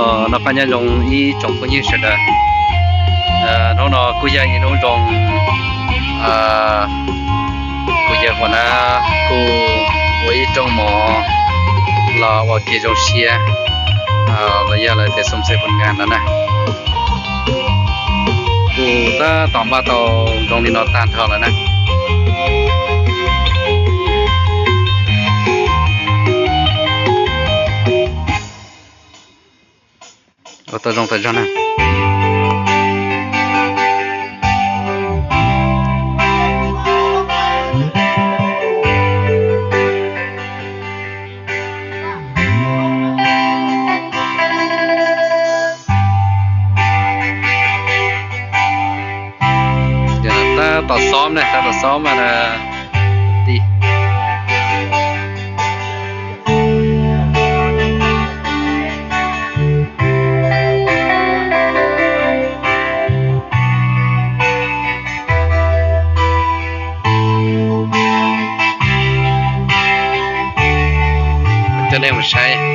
Noj qab nyob zoo ib tsoom phooj ywg sawv daws. Hnub no kuj yog ib hnub zoo, kuv yawg Huas Nab kuj ua ib rooj mov los ua kev zoo siab, los yog lawv tias xoo xees pus nkas no na. Kuv tab tom npaj tau zoo li no tag nrho lawm na. Ua tau zoo tas zog na. Tab tom xob na, tab tom xob mas na. Ti Coj nej mus saib.